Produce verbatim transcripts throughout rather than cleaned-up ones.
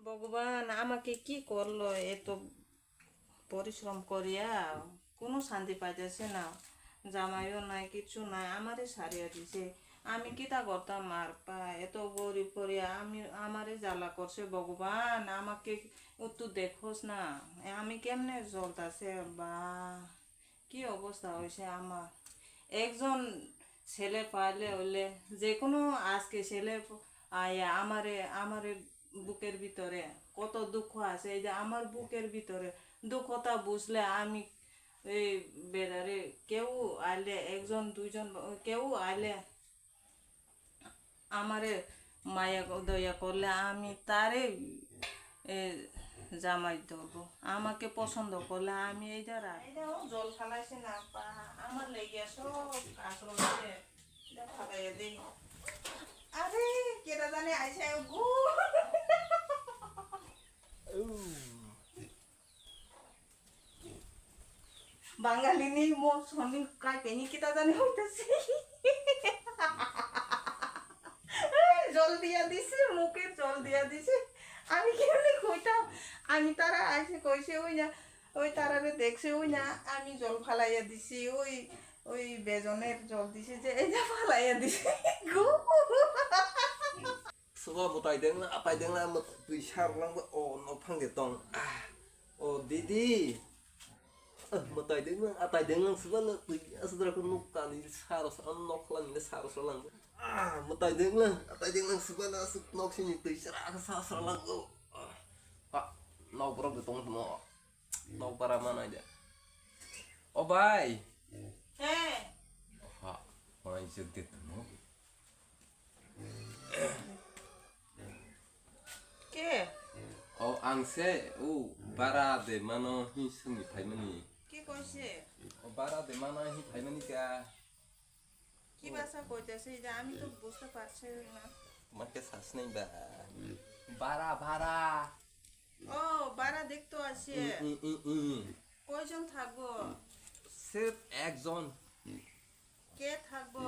ভগবান, আমাকে কি করলো? এত পরিশ্রম করিয়া কোনো শান্তি পাইতেছে না, জামাইও নাই, কিচ্ছু নাই, আমারে সারিয়া দিছে। আমি কিতা করতাম আর পা, এত গরিব করিয়া আমি, আমারে জ্বালা করছে ভগবান, আমাকে একটু দেখোস না, আমি কেমনে চলতাছে বা। কি অবস্থা হয়েছে আমার। একজন ছেলে পাইলে হইলে যে কোনো আজকে ছেলে আয়া আমারে, আমারে বুকের ভিতরে কত দুঃখ আছে, এই যে আমার বুকের ভিতরে দুঃখটা বুঝলে আমি এই বেড়ারে কেউ আইলে, একজন দুইজন কেউ আইলে আমারে মায়া গ-, দয়া করলে আমি তারে, এ, জামাই ধরবো। আমাকে পছন্দ করলে আমি এইটা রাখবো। এইটাও জল ফালাইছে না, পা, আমার লেগে সব কাজ রয়েছে। এটা ফালাইয়া দেই। আরে, কেটা জানে আইসা গো। বাঙালি নেই, মন সনি কাই পেনি কিতা জানি হইতাছে। জল দিয়া দিছে, মুখে জল দিয়া দিছে। আমি কেমনে কইতাম? আমি তারা আইসে কইছে ওই না, ওই তারারে দেখছে ওই না, আমি জল ফালাইয়া দিছি, ওই, ওই বেজনের জল দিছে যে এই যে ফালাইয়া দিছে। গো। Suba mwtai dengla, atai dengla, mwtai twi sarwlangba, o nok phang de tong. Ah, o didi. Ah, mwtai dengla, atai dengla, suba no twi asudra ko nuk kani sarwsa, nok lang ne sarwsa lang. Ah, mwtai dengla, atai dengla, suba no asuk nok sini twi sara sa sarwlang. Ah, ha, nok borok de tong mo. Nok bara manai de. O bai. He. Ha, manai jek de tong. Ke? O, ang se, o, bara de mano hi sini phaimani. Ke koise? O, bara de mano hi phaimani ka. Ki basa koite se je ami to bujte parsi na. Tomar ke sas nei ba. Bara, bara. O, bara dekto ashe. Mm, mm, mm, mm. Koijon thakbo? Sirf ekjon. Ke thakbo?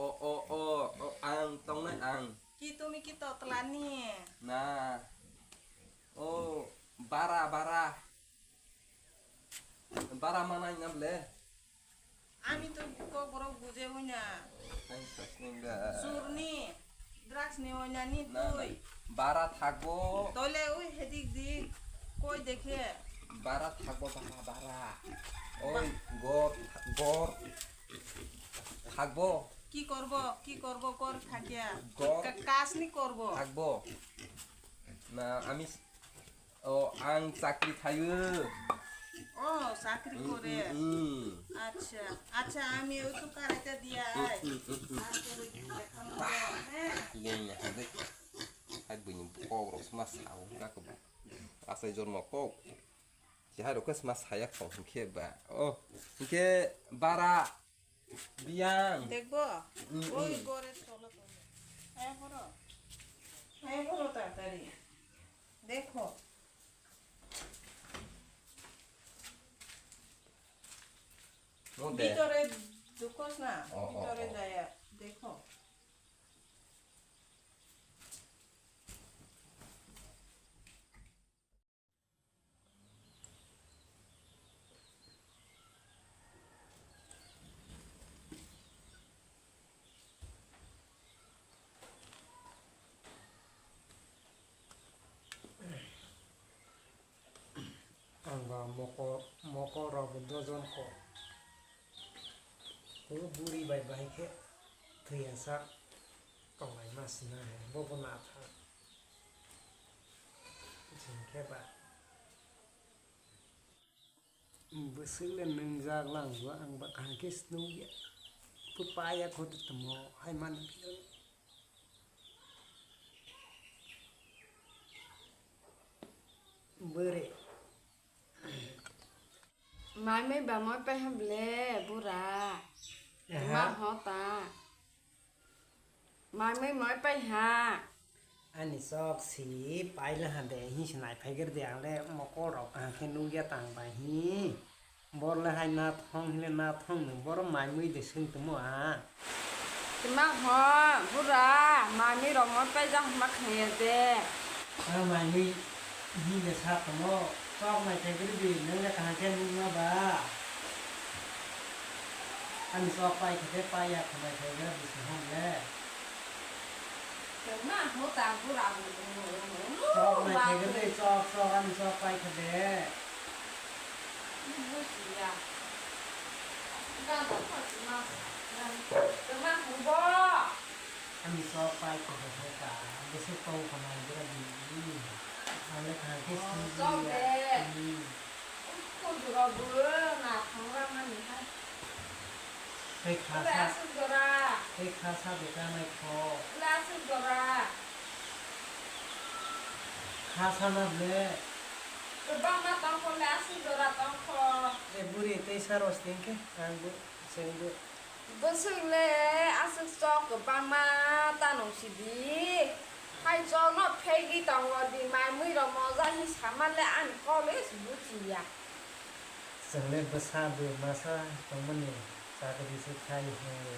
O, o, o, o, ang tongnai ang. Ki tumi ki totlani? Na. O, bara, bara. Bara manai na ble. Ami to kokborok buje hoi na. Ang sasning da. Surni, drugs ni hoi na ni. Na, na. Tui. Bara thakbo. Tole ui hedik dik. Koi dekhe. Bara thakbo, bara, bara. Oi, ba- gor, gor. Thakbo. Ki korbo, ki korbo, kor thakya. Gor. Ka-, kasni korbo. Thakbo. Na, ami s-, o, ang chakri khayo. O, chakri kore. Mm, mm. Acha, acha, ami o tu karaita diya ai. Mm, mm, mm. Ang kore diya, kamu, he. Iya, iya, hai. Hai, bunyi kok, rok, mas, au, aku. Asai jormo kok. Cihai rok, mas, saya kok, ke ba. Oh, ke bara. Biyang. Dekbo? Mm, oi, mm. Gore tolo tolo. Hai horo. Hai horo tatari. Dekho. Mo de. Bitore dukos na. Oh, oh, bitore oh. Jaya. Dekho. Ang ba mokol, mokol rok dojon kok. Kunu buri bai bai khe thwiya sak tonglai ma sina he, bo bo na thang. Jing khe ba. Bwswk le nwngjak lang bo, ang ba kaham khe se nukya. Bo paya kho tongmo hai mani. Bwrwi. Mai mui ba moi pai ha ble bura. Aha. Ma ho ta. Mai mui moi pai ha. Ani sok si pai la ha de, hi se nai phai gir de, ang le mokol rok kaham khe nukya tang bai hi. Bor le hai na thong hile na thong no, bor mai mui de swng tongmo a. Tima ho, bura, mai mui rok moi pai ja hwnba khaya de. Ang mai mui hing de sa tongmo, chok mai thai gri di, nang le kaham khe nung ma ba? Ani chok pai khe de pai ya khe mai thai gri di se hwn le. Tongma ho ta gura bo. Chok mai thai gri di, chok, chok, ani chok pai khe de. Bujiya. Ga da pha ma. Tongma ho bo. Ani chok pai khe de ka, bwswk tong kha nai bwradi. Ang le kaham khe Oh, sini chok ya. De. Hmm. Khujurok bo na thang rang ani hai. Tei kha Ule sa, aswk jora. Tei kha sa de ka nai kho. Ule aswk jora. Kha sa na ble. Kwbangma tong kho le aswk jora tong kho. E buri tei sa ros tin khe ang bo seng bo. Bwswk le aswk chok kwbangma ta nung sidi. Hai chok no phegwi tongo di, mai mui rok moja hi sama le ani kok le bujiya. Chwng le bwsa bwrwi masa tongmani chakri se khai hwnwi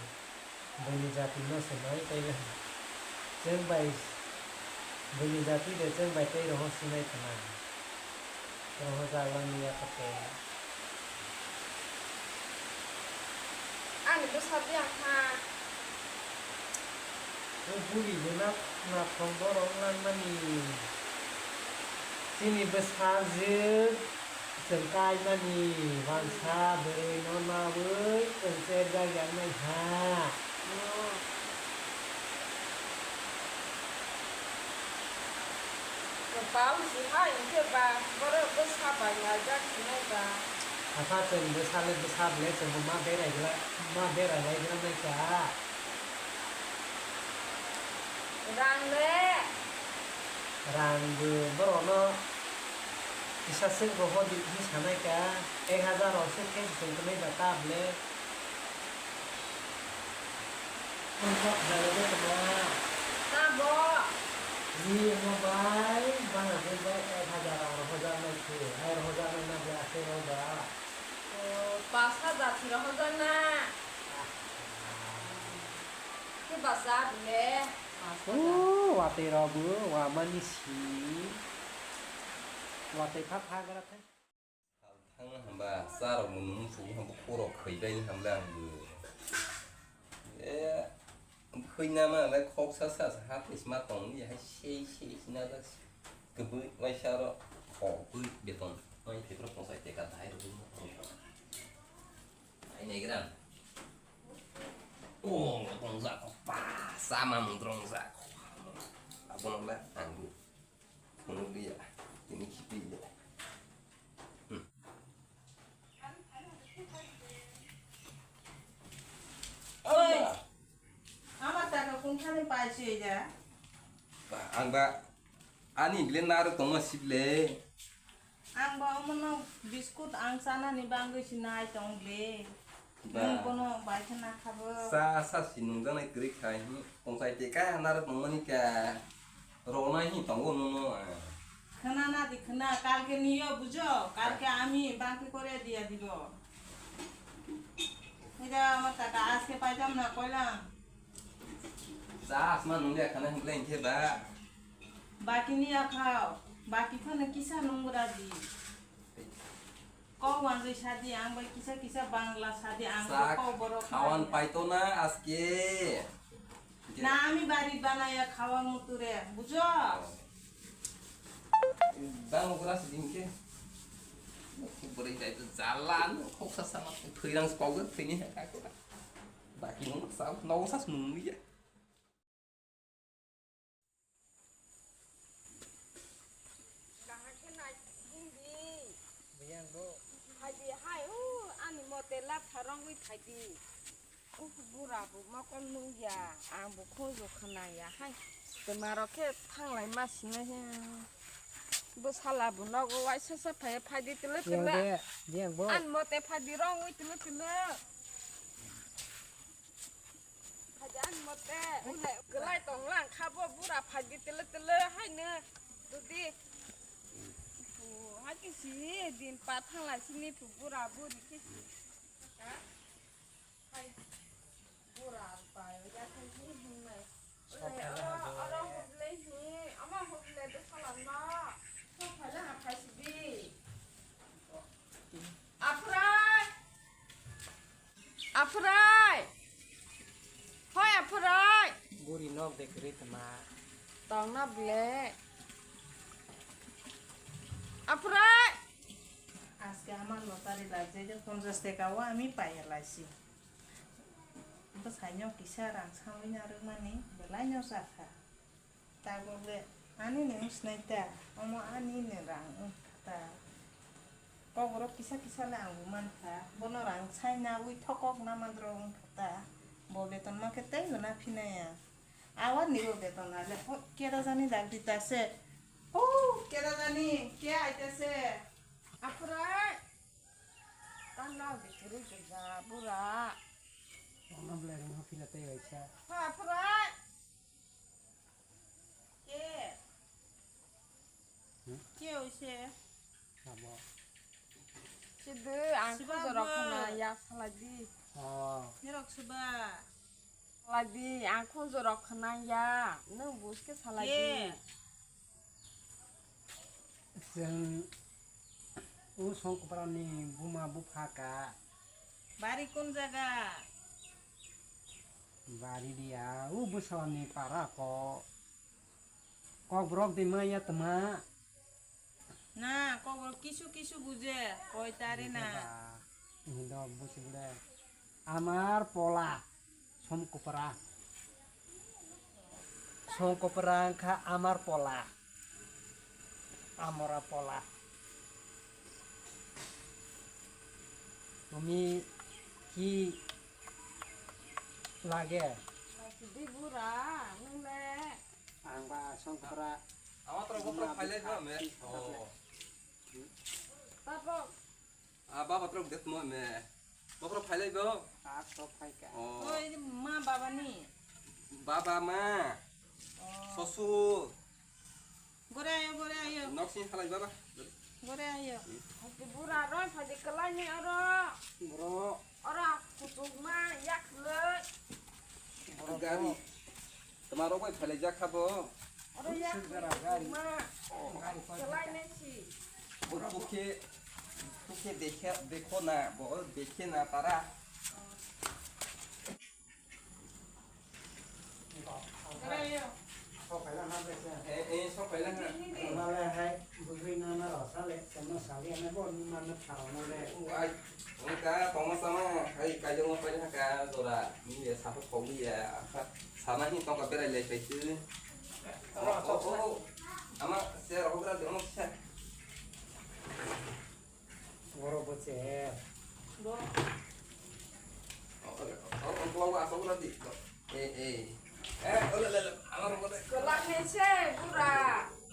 buini jati no se noi tei le. Chwng bai buini jati de chwng bai tei rohor sinai khna. Rohor jaglan ya kote. Ani bwsa biyang kha. O buri bo na, nathok borok wngna mani. Chini bwsajwk chwng kai mani, wansa bwrwi no nawi chwng cherjak ya wngnai ha. Kwtal si ha hinkhe ba, borok bwsa bai naijak hinai ba. Apha chwng bwsa le bwsa ble chwng bo ma berai gla, ma berai lai gra nai kha. Rang le. Rang bo borok no kisa swk rohor di hinwi sanai kha, ek hazar rok swk khe chwng kwnwi ba ta ble. Tabo. Ni mo bai, bana ni bai ek hazar ang rohorjaknai se, ai rohorjaknai na ble ase rok ba. O, pas hajar se rohorjakna. Ke basa bile, pas hajar. O, watwi rok bo, wamani si. Watwi kha kha gra thai. Thangna hamba, charok bo nung muchung hamba khorok khaibai hamle ang bo. E, bwkhwina ma le khoksa sa sa ha twi sma tong ni hai sei sei sina da. Kwbwi waisa ro khokbwi beton. Mai thepra posa teka dai ro ma tong. Ai nei gran. O, tong ja ko pa, sama mung tong ja ko. Abono le ang bo. Phunukliya, tini khipiya. Hmm. Oi. Ama taka kungthani paisi da. Ba, ang ba, ani bile naro tongma sible. Ang ba omono biskut ang chanani bangwi si nai tong ble. Ba. Nwng bono bai khe na kha bo. Cha sa si nungjaknai kwrwi khai, hmm, tongchai te kaya naro tongmani kha. Ronai hi tongo nono, eh. Khna na di khna, kalke niyo bujo, kalke ami bangke kore diya dibo. Ida ama taka aske paitam na koilam. Cha asma nungya khana hingle hinkhe ba. Baki niya khao, baki phano kisa nungra di. Kok wanjwi sadi, ang bai kisa kisa Bangla sadi, ang Sak kok borok khawan manwi. Paito na aske. Na, ami bari banaya khawa muture, bujo? Bang okra sidin ke. Bwrwi dai to jala, no, khoksa sama, thwirang spauga, thwini ha ka ko. Baki no sa, no sa nungya. Kaham khe nai, himdi. Biyang bo. Phaidi hai, o, ani mote latha rongwi phaidi. O, bura bo mokol nukya, ang bo khunju khwnaya hai. Twma rok khe thanglai ma sini he. Bo sala bo nogo waisa sa phai, phaidi tele tele. Biyang de, biyang bo. Ani mote phaidi rongwi tele tele. Phaidi ani mote, ule kwlai tonglang kha bo bura phaidi tele tele haino dudi. Phu, hakhe si din pa thanglai sini phu bura buri khe si. Ha? Hai bura pa ya khe si hinmai. Ule oro, oro huble hi, ama huble de sala Kwrwi tongma. Tongna ble. Aphrai. আজকে আমার লটারি লাগছে যে পঞ্চাশ টাকাও আমি পাইয়া লাইছি। Bwsaino kisa rang sangwi narwkmani belaino chakha. Tabukle ani nwng sinaita, omo ani nwng rang wngkha ta. Kokborok kisa kisa le ang bo mankha, bono rang saina ui thokok namadrok wngkha ta. Bo beton ma khe tei gana phinaya. Awan ni bo beton ale, oh, kera jani dak dita se. Oh, kera jani, ke aita se. Aphrai. Tanda de kere kerja bura. Ono bela rong hapila tei waisa. Aphrai. Ke? Hmm? Ke oise? Abo. Sidu ang khojorok khna ya saladi. Oh. Nerok suba. Saladi ang khojorok khna ya. Nung buske saladi. Ke? Chwng o Songkoprani buma bupha ka. Bari kun jaga? Bari dia, o bwsani para ko. Kokborok de maya tma. Na, kokborok kisu kisu buje, koi tare na. Ba, hindo busi bole. Amar pola, Somkopra. Somkopra wngkha amar pola. Amora pola. Tumi ki lage? Di bura, nung le. Ang ba Somkopra. Ama toro bopro phailai ba me. Oh. Tapo. Ah, baba toro det mo me. Bopro phailai bo. Ah, sok phai ka. Oh. Oi, ma baba ni. Baba ma. Oh. Sosur. Gore ayo, gore ayo. Nok sing halai baba. Gore ayo. Bura roi phadi kalai ni oro. Bro. Ora kuchuk ma yak le. Gari. Tama rok bai phalai jak kha bo. Oro yak kuchuk ma. Kalai ne si. Bo tukhe, tukhe dekhe, dekho na, bo dekhe na para. Sok paila na bre se. Eh, eh, sok paila na. Male hai bujui na na rasa le, temo sali ane bo ni ma na tharo na le. Ai, ungka tongma sama, hai kaijong paila ka dora. Ni ya sapa thogli ya. Sana hi tongka berai le kai tu. Oh, oh, oh. Ama se rogra de mo sa. Borok bo che. Bo. Oh, oh, oh, oh, oh, oh, oh, oh, eh, eh. Eh, oh, la, la, la, amar bo de. Kelak ni se, bura.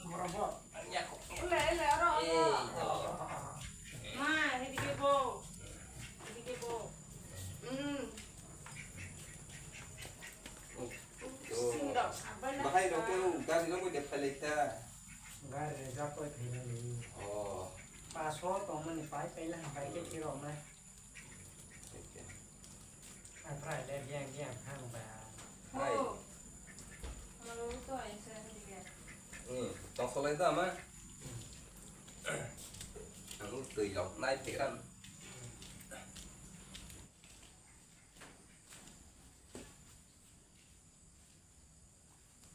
Borok bo. Ani ako. Ele, ele, oro, oro. Eh, oh. Ma, hidike bo. Hidike bo. Hmm. Oh. Sing dok, sabai na. Bahai rok ko gari rok ko de phalai ta. Gari rejak koi phaina ni. Oh. Paso tongmani pai pai lang pai ke thirok nai. Oke. Ang prai le biang biang hang ba. Hai. Oh. Aro to ai sa ni ga. Hmm, tong solai da ma. Ang tui lok nai pheran.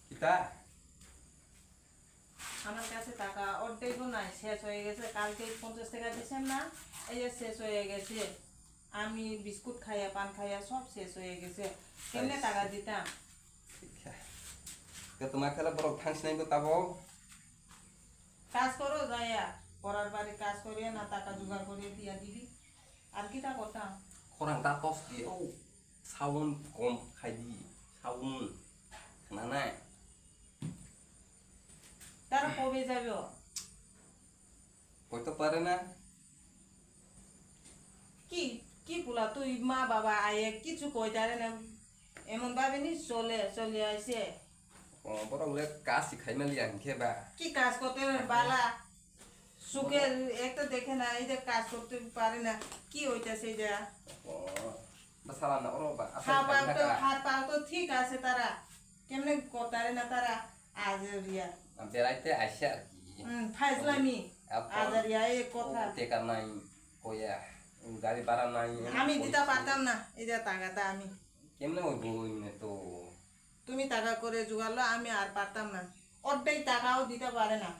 Kita? আমার কাছে টাকা অর্ধেকও নাই, শেষ হয়ে গেছে। কালকে পঞ্চাশ টাকা দিছেন না, এই যে শেষ হয়ে গেছে। আমি বিস্কুট খাইয়া, পান খাইয়া সব শেষ হয়ে গেছে। কেমনে টাকা দিতাম? Ke tuma khala borok thangsinai bo tabo? কাজ করো যাইয়া, পরার বাড়ি কাজ করিয়া না টাকা জোগাড় করিয়া দিয়া দিবি। আর কিতা করতাম? Khorang ta tos di o. Sound kom khai di, sound khwnanai. তারা কবে যাবে? Koi to pare na. কি, কি পোলা তুই, মা বাবা আয়ে কিছু কইতারে না, এমন ভাবে নি চলে, চলে আইছে। O, borok le kasi khai mali ang khe ba. কি কাজ করতে পারে বালা? সুখে একটা দেখে না, এই যে কাজ করতে পারে না, কি হইতাছে এটা? O, ba sala na oro ba. হাত পা তো, হাত পা তো ঠিক আছে তারা, কেমনে করতারে না তারা? আজ Riya. Beraite aise ar ki. হুম, ফাইজলামি. Ajar ya, e kotha. Teka nai, koya. Gari bhara nai. আমি দিতে পারতাম না, এই যে টাকাটা আমি. Kemne oi bo ne to. তুমি টাকা করে জোগাড় লো, আমি আর পারতাম না, অর্ধেক টাকাও দিতে পারে না।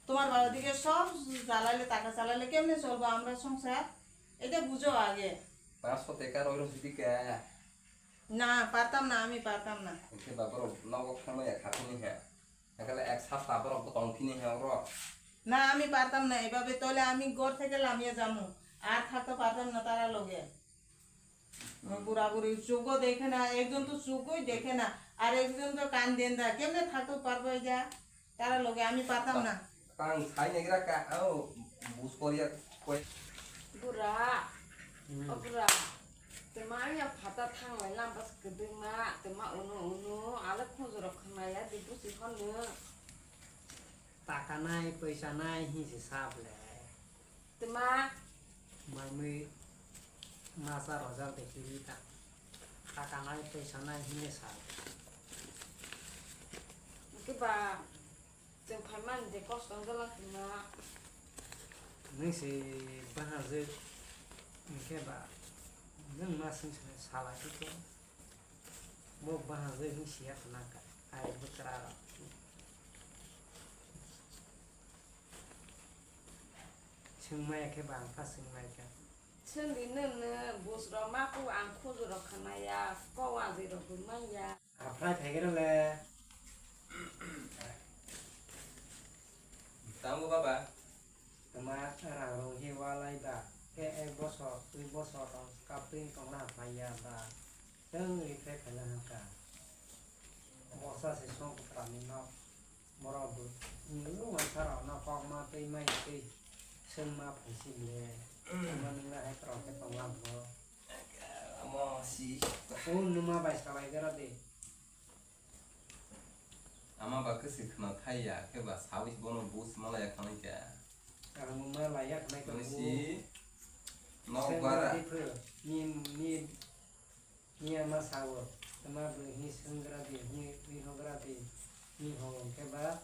তোমার বাবা দিকে সব জ্বালাইলে, টাকা চালাইলে কেমনে চলবো আমরা সংসার? এটা বুঝো আগে। পাঁচশো টাকা রইল যদি কে? না, পারতাম না, আমি পারতাম না। একে বাবার নগদ সময় এক হাতে নিয়ে। এখানে এক সপ্তাহ পর তখন কিনে হ্যাঁ ওরা। না, আমি পারতাম না এভাবে, তাহলে আমি ঘর থেকে লামিয়ে যাবো, আর থাকতে পারতাম না তারা লগে। বুড়া বুড়ি চোখও দেখে না, একজন তো চোখই দেখে না, আর একজন তো কান দেন দা, কেমনে থাকতে পারবো এটা? তারা লগে আমি পারতাম না। Tang sai negra ka, au, bus koria koi. Bura, hmm. O bura, tuma ya phata thanglai lamba kwdwma, tuma unu unu, ale khunjurok khanaya, di busi honu. Taka nai, paisa nai, hinsi sable. Tuma. Mai mui masa rojak de kiri ta. Taka nai, paisa nai, hinsi sable. Kiba. Chwng phaimani je kosto wngjalak tongma. Nwng se bahajwk hwnkhe ba nwng ma swng swng salai khe bo bahajwk hwn siya khna ka ai bwkra rok. Swngmaya khe ba ang kha swngmai kha. Chwngdi nwng nw bus rok ma ku ang khujur rok khanaya, kok wajwi rok bo manya. Aphrai phaigra le. Tango baba. Tama rang rong hi walai ba. Khe ek bosor, dui bosor rong kapri tongna paiya ba. Chwng ri phai phaina hangka. Bosa se song kami no. Borok bo nini uansarokno kokma twi mai twi swngma phaisi le. Omo nungna hai kwrwng khe tonglam bo. Omo si. O numa bai salai gera de. Ama ba kwswi khna thai ya khe ba sawis bono bus malaya khanai kha. Ang ma laya khanai kha. Nisi nok bara. Ni ni Ni ama sao, tama bwrwi hwnwi swnggra di, hwnwi hwnwi hogra di, hwnwi ho hwnkhe ba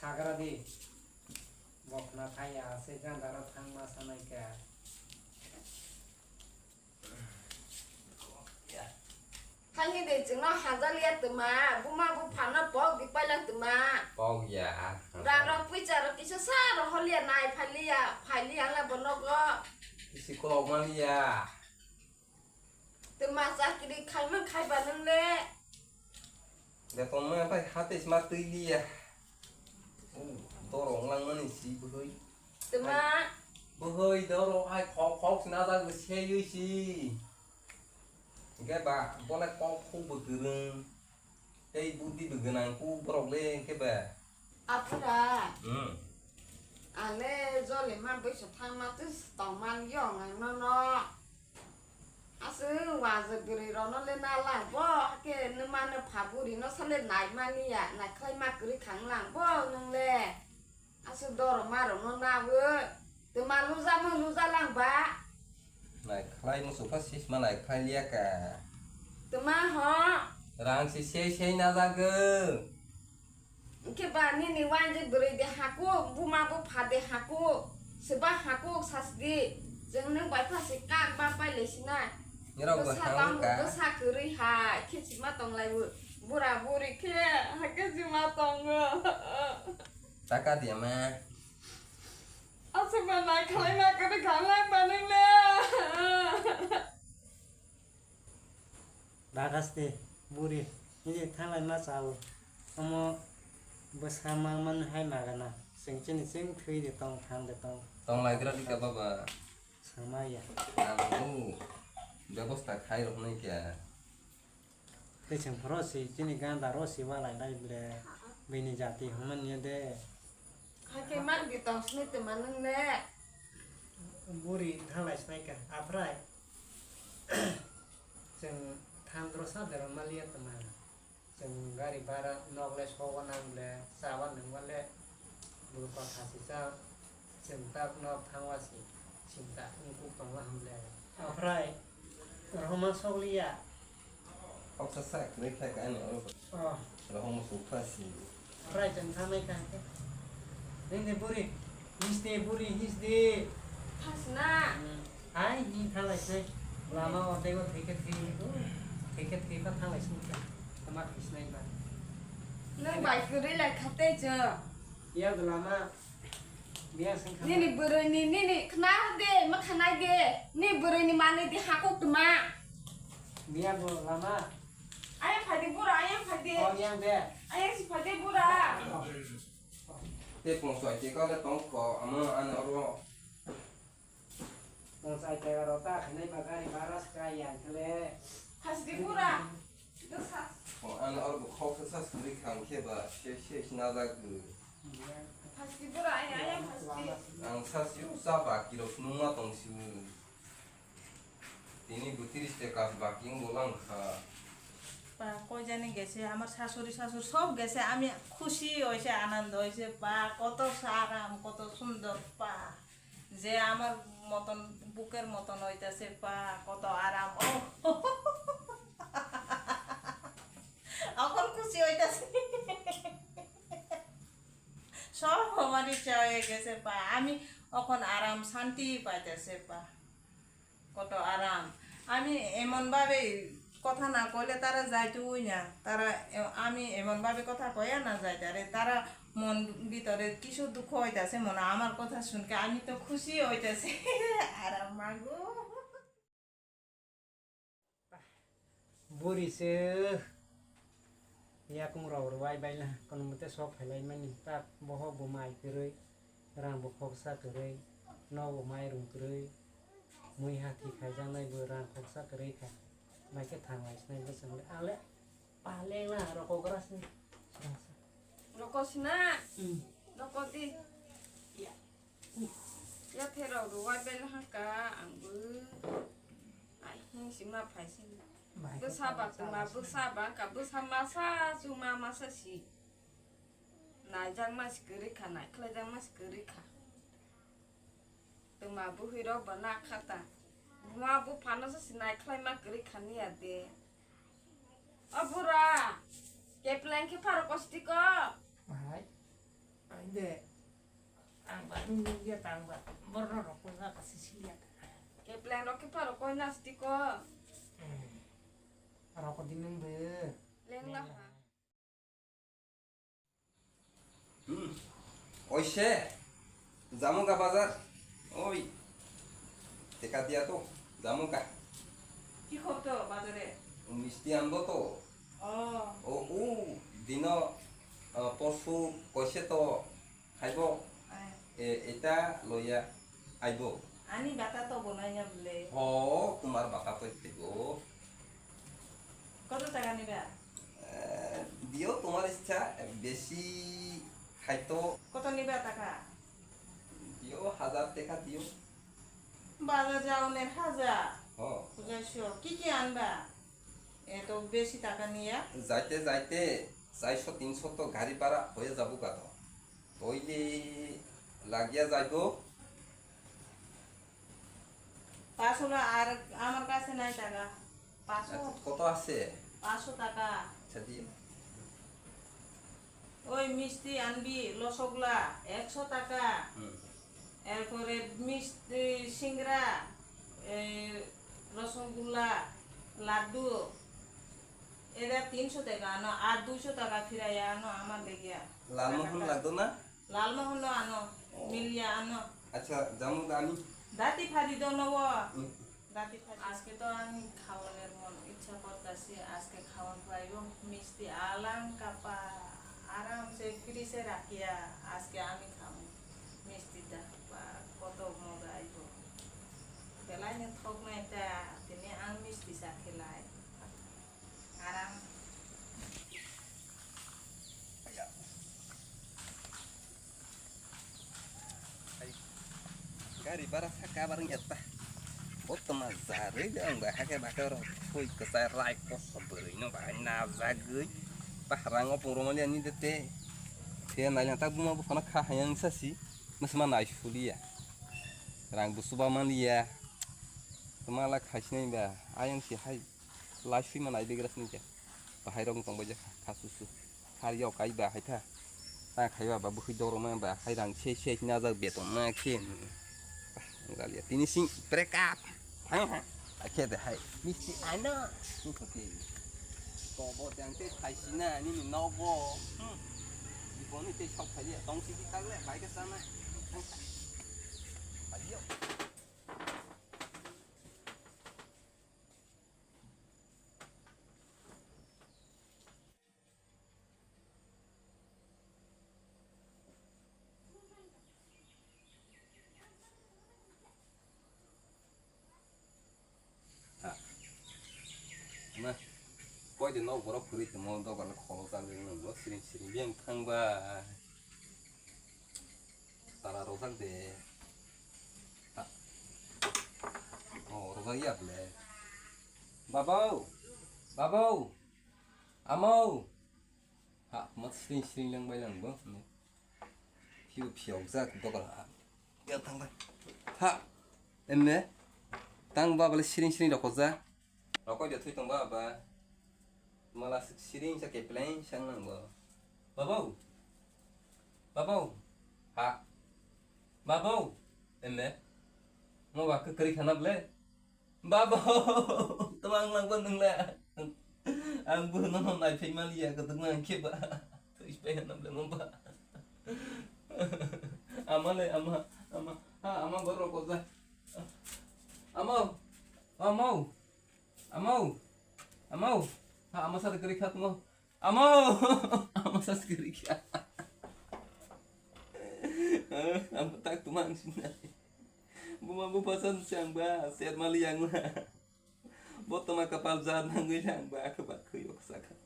sagra di. Bo khna thai ya, aswk gandaro thangma sanai kha. Thangwi de chwngno hajal ya twma, buma buphano pok di pailak twma. Pok ya. Rang rok puisa rok kisa sa rok hol ya nai phai li ya, phai li ya la bo nogo. Kisi kolok man li ya. Tei ma chakri khaima khaiba nung le. Beton ma pai hate sma twi liya. Doro wnglang mani si bwhwi. Tei ma. Bwhwi doro hai khok khok sina jak bw seywi si. Hingke ba bole kok khuk bw kwrwng. Tei budi bw gwnang kuk borok le hingke ba. Aphra. Hmm. Ang le jole ma bwsa thangma twi tongma yong ang nono. Aswk wajwk bwrwi rokno le na lang bo, hake nwma no pha buri no sale nai mani ya, nai khlai ma kwrwi khang lang bo nwng le. Aswk doro ma rokno na o, twma luja mung luja lang ba. Nai khlai muchuk pha sisma nai khlai liya ka. Twma ho. Rang si sei sei na jago. Hingke ba nini wainjwk bwrwi de hakuk, buma bupha de hakuk, swba hakuk sasdi. Chwng nwng bai pha se kak ba pailai sinai. Nirok bo bwsa tamo, bwsa kwrwi hai khe sima tonglai o. Bura buri khe hakhe sima tongo. Taka diya ma. Aswk ba nai khlai ma kwrwi kha nang ba nwng le. Bagaste buri, nini thanglai ma chao. Omo bwsa mangmani hai magana. Chwng chini chwng thwi de tong, thang de tong. Tong lai gra dika baba. Samaya. Ang o bebosta khai rok nai kya. Tei chwng phoro si, chini ganda ro si walai lai ble. Bini jati hwnmani de. Hakhe mang di tong sini twma nwng le. Buri thanglai sinai kha, aphrai. Chwng thandro sa dero maliya twma. Chwng gari bara nok le sogo nang le, chawa nang le. Buru kotha si cha. Chwng tak nok thangwa si. Sinta wngkuk tongla hwn le. Aphrai. Rohoma sokliya. Kok sa sa kwrwi khlai ka ani oro. Oh. Rohoma sukha si. Aphrai chwng thangnai kha khe. Nini buri. Hisdi buri hisdi. Thasna. Hmm. Hai hi thanglai se. Lama o tei o theke thwi. Theke thwi pa thanglai se. Ma khisnai ba. Nwng bai kwrwi lai kha tei chwng. Yang lama. Biya sing kha. Nini bwrwini, nini khna de, ma khanai de. Ni bwrwini manwi di hakuk tma. Biya bo lama. Ayang phai de bura, ayang phai de. Oh, yang de. Ayang si phai de bura. Oh. Te pungsai te kale tong kho, amo ani oro. Tong sai te aro ta khenai ba gari bara ska yang khle. Phasi de bura. Dosa. O, ani oro bo khok sa sa suri khang khe ba, se, se, se na jak bo. Phasi de bura, ayang, ayang phasi de. Ang sa sio sa ba kiro nungma tong sio. Tini bo tiris taka baki wng bo lang kha. বা কই জানি গেছে, আমার শাশুড়ি শাশুড়ি সব গেছে, আমি খুশি হয়েছে, আনন্দ হয়েছে, বা কত আরাম, কত সুন্দর, বা যে আমার মতন, বুকের মতন হইতাছে, বা কত আরাম। ও এখন খুশি হইতাছে। সব আমার ইচ্ছা হয়ে গেছে, বা আমি এখন আরাম শান্তি পাইতেছে, বা কত আরাম। আমি এমন ভাবে কথা না কইলে তারা যাইতই না। তারা এ-, আমি এমন ভাবে কথা কইয়া না যাইতারে। তারা মন ভিতরে কিছু দুঃখ হইতাছে মনে হয়। আমার কথা শুনকে আমি তো খুশি হইতাছি। আরাম মাগো। Buri se yakung rok rwai baila, kono mote sok phailai mani, tak bohok bo mai kwrwi, rang bo khoksa kwrwi, nok bo mai rung kwrwi, mui hathi khaijaknai bo rang khoksa kwrwi kha, mai khe thang lai sinai bwswk le, ang le paleng na rokograsni. Rokosna, Hmm. Rokodi. Ya. Ya phero rwai bel hangka angbo. Ai, hing sima phai sini. Bai, bwsa bai, ba tuma, bai, bwsa ba ka, bwsa masa, chuma masa si. Naijak ma si kwrwi kha, naikhlai jak ma si kwrwi kha. Tuma bwhwi rok bo na kha ta. Buma buphano sa si naikhlai ma kwrwi kha ni ya de. O bura, kepleng khe pharo kosti ko. Hai, ai de. Ang ba nung nung ya tang ba. Borno rok ko na kasi si ya ta. Kepleng rok khe pharo koi nasti ko. Hmm. Rok ko di nung de. Leng la ha. Hmm. Oise, jamuka bazar. Oi. Teka dia to, jamuka. Ki khobto bazare? Misti anbo to. Oh. O, u, dino, uh, porsu koise to khaibo. Ai. E, eta loya aibo. Ani bata to bonai na bole. Ho, tumar bata to tebo. Koto taka niba? Eh, dio tomar ichha, besi khaito. Koto niba taka? Dio hazar teka dio. Bazar jaoner haja. Ho. Puja sio. Ki ki anba? Eto besi taka niya? Jaite jaite chaiso tinso to gari bhara hoye jabo ga to. Toile lagia jaibo. পাঁচশো লা-, আর আমার কাছে নাই টাকা। পাঁচশো। আচ্ছা, কত আছে? পাঁচশো টাকা। আচ্ছা, দিও। ওই মিষ্টি আনবি, রসগোল্লা, একশো টাকা। হুম। এরপরে মিষ্টি, সিংড়া, এই রসগোল্লা, লাড্ডু, এরা তিনশো টাকা আনো, আর দুইশো টাকা ফিরাইয়া আনো আমার লেগিয়া। লালমোহন লাগতো না? Lalmohan ano, milya ano. আচ্ছা, যামু তো আমি। Dati phadi dono o. হুম। Dati phadi. আজকে তো আমি খাওয়ানোর মন ইচ্ছা করতেছে, আজকে খাওয়ান পাইব মিষ্টি আলাং কাপা আরামসে ফ্রিজে রাখিয়া আজকে আমি খাবো মিষ্টিটা। বা কত মজা আইব। বেলাই না থক না এটা, তিনি আং মিষ্টি চা খেলাই। Aram. Gari bara saka barang yatta. Botoma zarwi dong ba hake baka ro. Soi kwchai rai koso bwrwi no bahai najagwi. Baharang opung romani ani dete. Te nailangtak buma buphano kha hayang sasi. Masma nai suliya. Rang busuba maliya. Tuma la khaisinai ba ayang si hai. Lai sui ma nai begra sini khe. Bahai rok tong bai kha, kha su su. Khar yok ai ba hai tha. Ta khai ba, ba bukhui doro ma ba hai rang se se na jak beton ma khe. Galia tini sing break up. Hai hai. Akhe de hai. Misti ano. Bo, bo, tang tei phaisina, nini nogo. Hmm. Boni tei sok phaiya, tong sidi tagle, bai khe sana. Thang ta. Phaiya. Ha. Na. Koi de nok borok phuri tongmo dogar kholo chang de nang bo siring siring biyang thang ba. Tala rojak de. Ha. Oh, rojak ya ble. Babau. Babau. Amau. Ha, mat siring siring lang bai lang bo. Phiu phiu jak dogar ha. Ya thang bai. Ha. Enne. Tang ba bale siring siring rokojak. Rokoi de thui tong ba ba. Mala siring sa kepleng sang nang bo. Babau. Babau. Ha. Babau. Enne. Mo ba kekri khana ble. Babo, twmang langbo nwngla. Ang bo nono naiphaima liya, kwdwkma ang khe ba. Twi pai hanam le mo ba. Ama le, ama, ama. Ha, ama borok ko ja. Ama, ama, ama, ama. Ha, ama sa de kri khat mo. Amo! Amo sa skiri kya? Amo tak tumang sinai. Buma bu pasan siang ba, set mali yang ma. Bo toma kapal jar nangui yang ba, aku ba kuyok saka.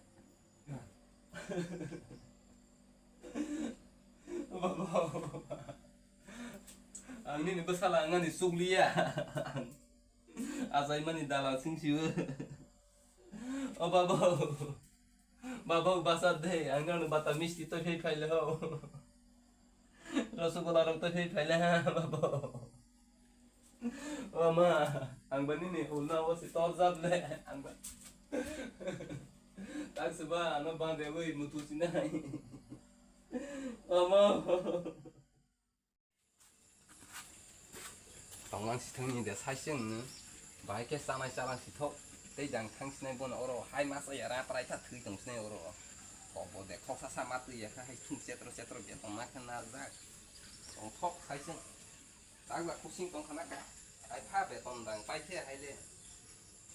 Babo. Ang nini besala angani sukliya. Achaimani dalal sing siyo. O babo. Babo basa de, ang nang bata misti to phei phaile ho. Rosgola rok to phei phaile ha, babo. O ma, ang bani ni ulna o si tor jat le, ang ba. Tak se ba, ano ba de ui mutu sinai. O ma. Tonglang sithokni de saiseng no. Bahai khe chanai chalang sithok. Tei jang thang sinai bono oro hai masa ya ra prai ta thwi tong sinai oro. Kobo de khoksa sa ma twi ya kha hai thung chetro chetro beton ma khe narjak. Tongthok saiseng. Takla kusing tong khana kha. Hai pha beton dang pai khe hai le.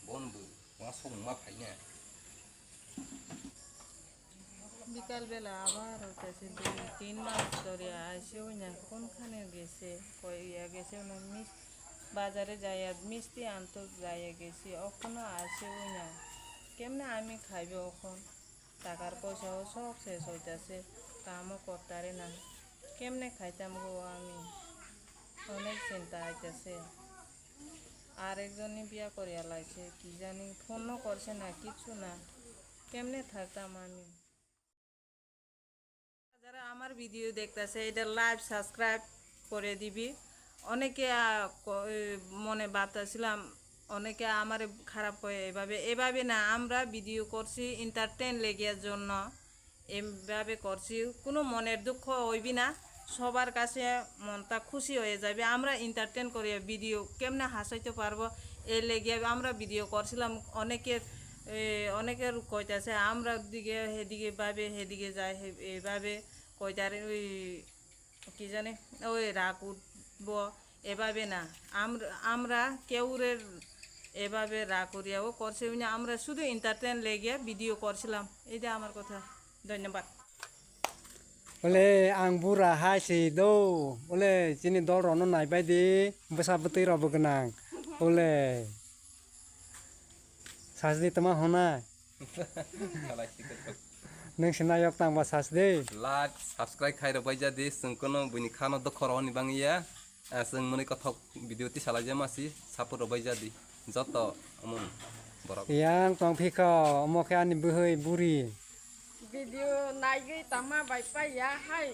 Bonbu, ma song ma phaina. Bikal bela abar hoitase dui tin mas dhoriya aise oina, kunkhane gese, koiya gese ono mis-, bazare jaiya misti anto jaiya gesi, okhono aise oina. Kemne ami khaibe okhon? Takar poisa o sok ses hoitase, kamo kortare na. Kemne khaitam go ami? Onek chinta aitase. Arekjonni biya koriya laise, ki jani phone no korse na, kichu na, kemne thaktam ami. যারা আমার ভিডিও দেখতাছে, এটা live subscribe করে দিবি। অনেকে, আহ, ক-, এ, মনে ভাবতাছিলাম, অনেকে আমারে খারাপ কয় এভাবে, এভাবে না, আমরা ভিডিও করছি এন্টারটেইন লেগিয়ার জন্য। এভাবে করছি, কোনো মনের দুঃখ হইবি না, সবার কাছে মনটা খুশি হয়ে যাবে। আমরা এন্টারটেইন করি, ভিডিও কেমনে হাসাইতে পারবো, এই লেগে আমরা ভিডিও করছিলাম। অনেকের, এ, অনেকের কইতাছে আমরা দিকে হেদিকে ভাবে, হেদিকে যায়, হে-, এইভাবে কইতারে ওই কি জানি, ওই রাগ উঠবো, এভাবে না। আমরা, আমরা কেউরে এভাবে রাগ করিয়াও করছে না, আমরা শুধু এন্টারটেইন লেগে ভিডিও করছিলাম। এইটা আমার কথা। ধন্যবাদ। Ole, ang bura hai si do. Ole, chini dol rono nai bai di. Bwsa bwtwi rok bo gwnang. Ole. Sajdi tama hona. Khalai si kwthok. Nwng se nayok tang ba sas de. Like, subscribe khai rw bai ja di, chwng kono buini khano dokhor hwnwi bang ya. Ah, chwng mwnwi kothok video tisa lai ja ma si, support rw bai ja di. Joto, omo borok. Yang tong phi kho, omo khe ani bwhwi buri. Video naigwi tama bai pai ya hai.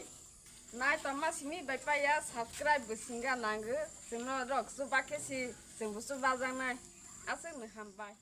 Nai tama simi bai pai ya, subscribe bo singa nango. Chwngno rok chuba khe si, chwng bo chuba jang nai. Aswk no hambai.